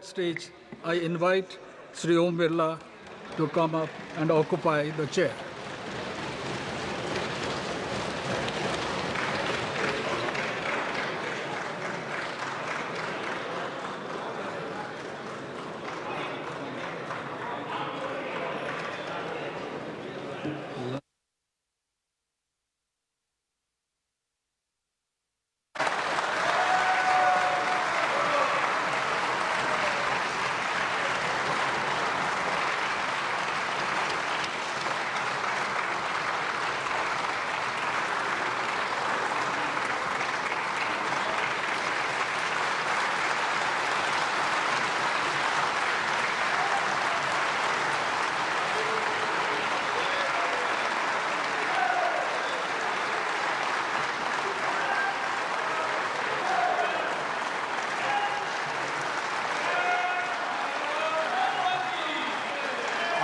Stage, I invite Sri Om Birla to come up and occupy the chair.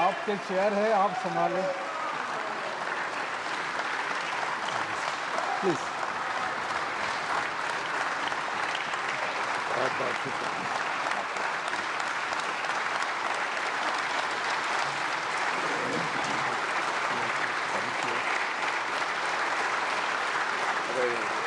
आपके chair है, आप संभालें please. बहुत बहुत शुक्रिया। Thank you.